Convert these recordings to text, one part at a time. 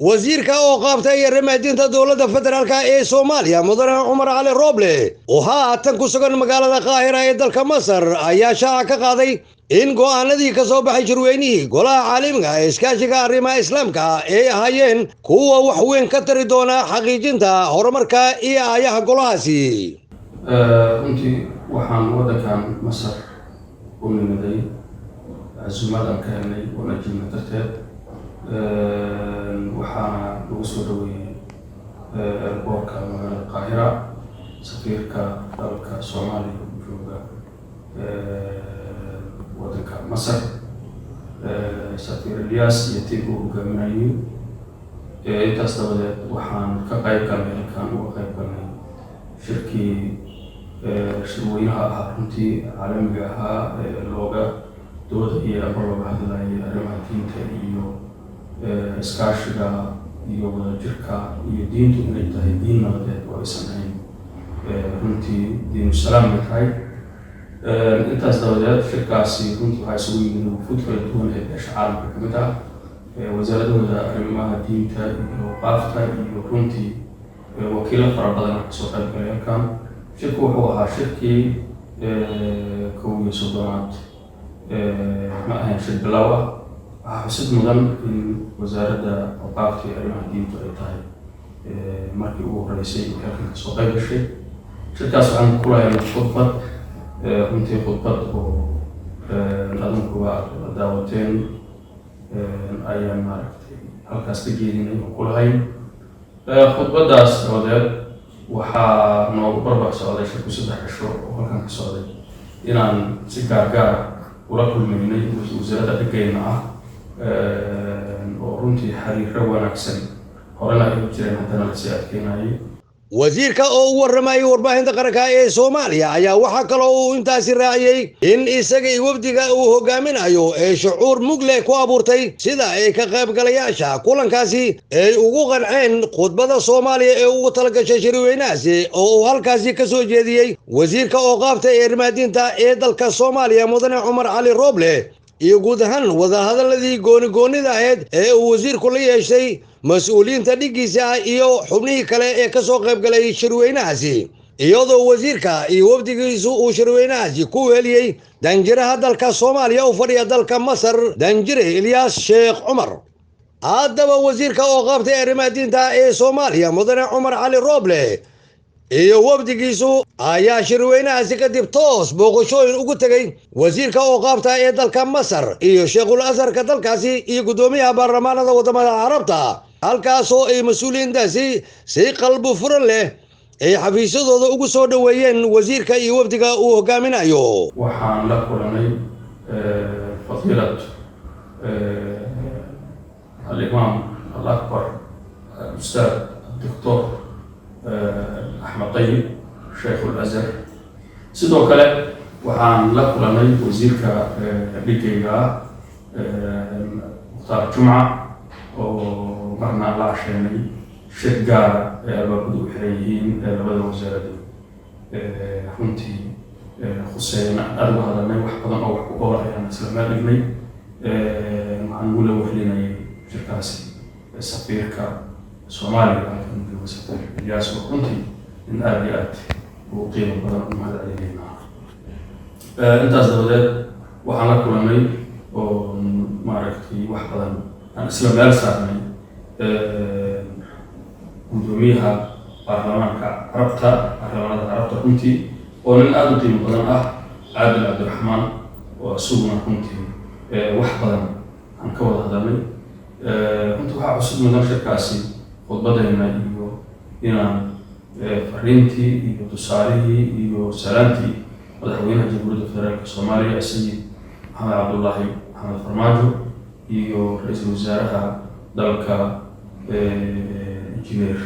Wasiirka Awqaafta iyo Arrimaha Diinta Dowladda Federaalka ee Soomaaliya, Mudane Cumar Cali Rooble, oo haatan ku sugan magaalada Qaahira ee dalka Masar, ayaa shaaca ka qaaday in go'aanadii ka soo baxay shirweynihii Golaha Caalamiga ee Iskaashiga Arrimaha Islaamka ay ahaayeen kuwa wax weyn ka tari doona xaqiijinta horumarka iyo aayaha golahaasi. Runtii waxaan waddankan Masar u nimiday casuumad aan ka helnay oon ajiibna darteed. Waxaana lagu soo dhaweeyey airportka magaalada Qaahira safiirka dalka Soomaaliya u jooga waddanka Masar, Safiir Ilyas, iyo tiimka uu hogaaminayay. Intaas dabadeed waxaan ka qayb galnay, halkaan uga qayb galnay shirkii shirweynaha ahaa, runtii caalamiga ahaa, ee looga doodayay ama looga hadlayay arrimaha diinta iyo iskaashiga iyo wadajirka iyo diintu inay tahay diin nabadeed oo aysan ahayn, runtii diinu salaam ay tahay. Intaas dabadeed shirkaasi runtii waxaa isugu yimid wufuud kala duwan ee beesha caalamka ka mid ah, wasaaradahooda arrimaha diinta iyo awqaafta, iyo runtii wakiilo fara badan kasoo qayb galay halkan. Shirku wuxuu ahaa shirkii 31aad, ma ahayn shir bilow ah. Waxaa xusid mudan in Wasaaradda Awqaafta iyo Arrimaha Diintu ay tahay markii ugu horeysay ee halkan kasoo qayb gashay shirkaas. Waxaan ku lahaynay khudbad, runtii khudbad oo adunkuba aad wada daawateen ayaan maaragtay halkaas ka jeedinay oo ku lahayn. Khudbaddaas dabadeed waxaa noogu barbar socday shirku 3 cisho oo halkan ka socday inaan si gaar gaar ah ula kulmaynay wasaaradda dhigayna ah, oo runtii xiriiro wanaagsan horena ay u jireen, haddana lasii adkeynayay. Wasiirka oo u warramayay warbaahinta qaranka ee Soomaaliya ayaa waxaa kaloo uu intaasi raaciyey in isaga iyo wafdiga uu hogaaminayo ee shucuur mug leh ku abuurtay sida ay ka qaybgalayaasha kulankaasi ay ugu qanceen khudbada Soomaaliya ee ugu talagashay shirweynahaasi, oo uu halkaasi ka soo jeediyey wasiirka Awqaafta ee Arrimaha Diinta ee dalka Soomaaliya, Mudane Cumar Cali Rooble, iyo guud ahaan wadahadaladii gooni-goonida ahayd ee uu wasiirku la yeeshay mas-uuliyiinta dhiggiisa ah iyo xubnihii kale ee ka soo qayb galay shirweynahaasi, iyadoo wasiirka iyo wafdigiisu uu shirweynahaasi ku weheliyey danjiraha dalka Soomaaliya u fadhiya dalka Masar, Danjire Ilyaas Sheekh Cumar. Haddaba wasiirka Awqaafta ee Arrimaha Diinta ee Soomaaliya, Mudane Cumar Cali Rooble, iyo wafdigiisu ayaa shirweynahaasi kadib toos booqashooyin ugu tegey wasiirka Awqaafta ee dalka Masar iyo sheekhul Azharka dalkaasi iyo guddoomiyaha baarlamaanada waddamada Carabta, halkaasoo ay mas-uuliyiintaasi si qalbi furan leh ay xafiisyadooda ugu soo dhoweeyeen wasiirka iyo wafdiga uu hogaaminayo. Waxaan la kulanay fadiilat alimaam alakbar, ustaad Doctor Axmed Tayib, Sheikh Azhar. Sidoo kale waxaan la kulanay wasiirka dhigayga ah, Mukhtaar Jumca, oo marna la casheenay shir gaara ee albaabadu u xiran yihiin ee labada wasaaradood runtii khuseeyana aada uga hadalnay. Wax badan oo wax ku oola ayaan isla meel dhignay. Waxaan ugu la wehlinayay shirkaasi safiirka Soomaaliya halkan jooga, Safiir Ilyaas, oo runtii in aada iyo aad ugu qiimo badan u mahad celinayna. Intaas dabadeed waxaan la kulanay oo maaragtay wax badan aan isla meel saarnay guddoomiyaha baarlamaanka Carabta, baarlamaanada Carabta, runtii oo nin aada u qiimo badan ah, Caadil Cabdiraxmaan, oo isaguna runtii wax badan aan ka wada hadalnay. Runtii waxaa cusub mudan shirkaasi khudbadayna iyo inaan fariintii iyo tusaalihii iyo salaantii madaxweynaha Jamhuuriyadda Federaalka Soomaaliya, Sayid Maxamed Cabdullaahi Maxamed Farmaajo, iyo ra-iisul wasaaraha dalka, Injineer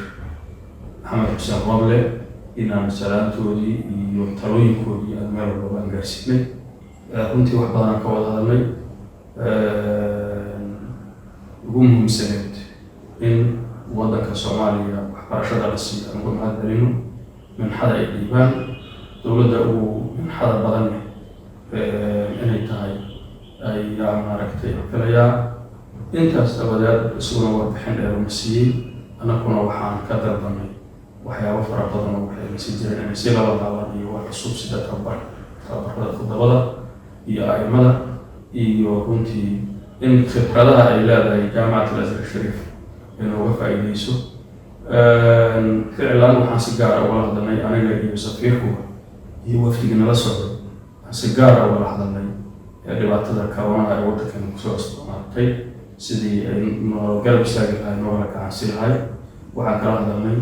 Maxamed Xuseen Roble, inaan salaantoodii iyo talooyinkoodii aan meel walbaba aan gaarsiinay. Runtii wax badan aan ka wada hadalnay, ugu muhiimsaneed in waddanka Soomaaliya waxbarashada la siiyo aan uga mahad celino, minxada ay dhiibaan, dowladda ugu minxada badan inay tahay ayaa maaragtay filayaa. Intaas dabadeed isaguna warbixin dheer una siiyey, annaguna waxaan ka dalbanay waxyaabo fara badan oo waxay nasi jireen inay si laba laabaan iyo wax cusub, sida tababarada khudabada iyo a'imada, iyo runtii in khibradaha ay leedahay Jaamacat Al Azhar Shariif ay nooga faa'iideyso. Ficlan waxaan si gaara ugala hadalnay, aniga iyo safiirkuba iyo wafdigii nala socday, waxaan si gaara ugala hadalnay dhibaatada koronaha ee waddankan kusoo cusboonaatay, sidii ay noo garab istaagi lahay, noogala gacansi lahay. Waxaan kala hadalnay,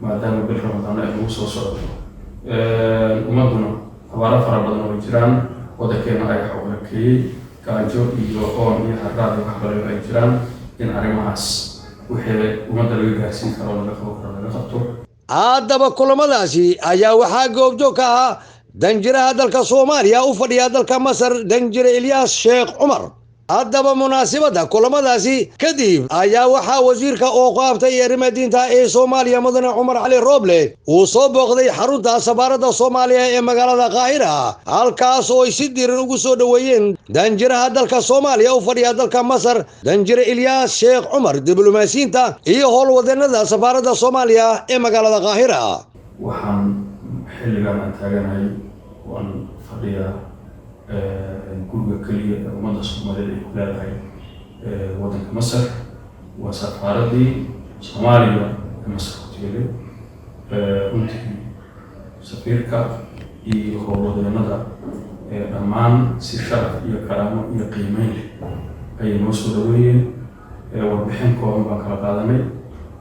maadaama bil Ramadaan ay nagu soo socoto, ummadduna abaaro fara badan oo jiraan, waddankeena ay xoogakeeyey gaajo iyo oon iyo harraad iyo waxbalayo ay jiraan, in arrimahaas wixii ummadda laga gaarsiin karo, laga qaban karo, laga qabto. Haddaba kulamadaasi ayaa waxaa goobjoog ka ahaa danjiraha dalka Soomaaliya u fadhiya dalka Masar, danjire Ilyaas Sheekh Cumar. Haddaba munaasibadda kulamadaasi kadib ayaa waxaa wasiirka oo qaabtay arrimaha diinta ee Soomaaliya, mudane Cumar Cali Rooble, uu soo booqday xarunta safaaradda Soomaaliya ee magaalada Qaahira, halkaas oo ay si diiran ugu soo dhoweeyeen danjiraha dalka Soomaaliya u fadhiya dalka Masar, danjire Ilyaas Sheekh Cumar, diblomaasiyiinta iyo howlwadeenada safaaradda Soomaaliya ee magaalada Qaahira. Waxaan xilligan aan taaganahay waan fadhiyaa guriga keliya ee ummadda Soomaaliyeed ay ku leedahay waddanka Masar. Waa safaaraddii Soomaaliya ee Masar ku tiilay. Runtii safiirka iyo howlwadeenada dhammaan si sharaf iyo karaamo iyo qiimeyn leh ayay noo soo dhaweeyeen. Warbixin kooban baan kala qaadanay.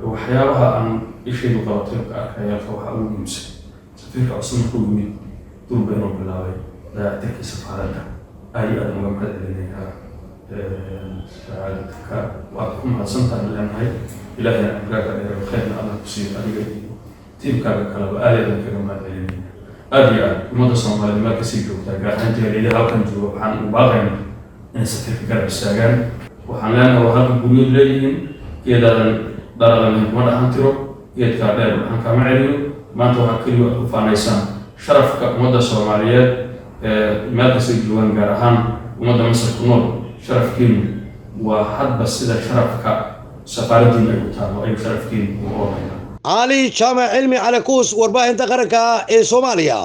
Waxyaabaha aan ishaydu qabatay oo ka arkay halka waxaa ugu muhiimsan, safiirka cusub markuu yimid durba inuu bilaabay dayactirkii safaaradda. Aad iyo aad uga mahad celinayaa ka, waad ku mahadsantahay leenahay. Ilaahayna cimrigaaga dheero, khayrna Allah ku siiyo adiga iyo tiimkaaga kaleba. Aad iyo aad kaga mahad celinaya, aad iyo aad. Ummadda Soomaaliyeed meel kasii joogtaa, gaar ahaan jaaliyadaha halkan jooga, waxaan u baaqaynaa inay safiirka garab istaagaan. Waxaan leenahay, waa halka guryood leeyihiin, geedaadan dharadan lahayn kuma dhaxan tiro, geedkaa dheer dhaxan kama celiyo. Maanta waxaa keliya aad ku faanaysaan sharafka ummadda Soomaaliyeed ee meel kastay joogaan, gaar ahaan ummadda Masar ku nool. Sharafkiinu waa hadba sida sharafka safaaraddiinu ay u taalo ayuu sharafkiinu u oolaya. Cali Jaamac Cilmi Calakuus, warbaahinta qaranka ee Soomaaliya.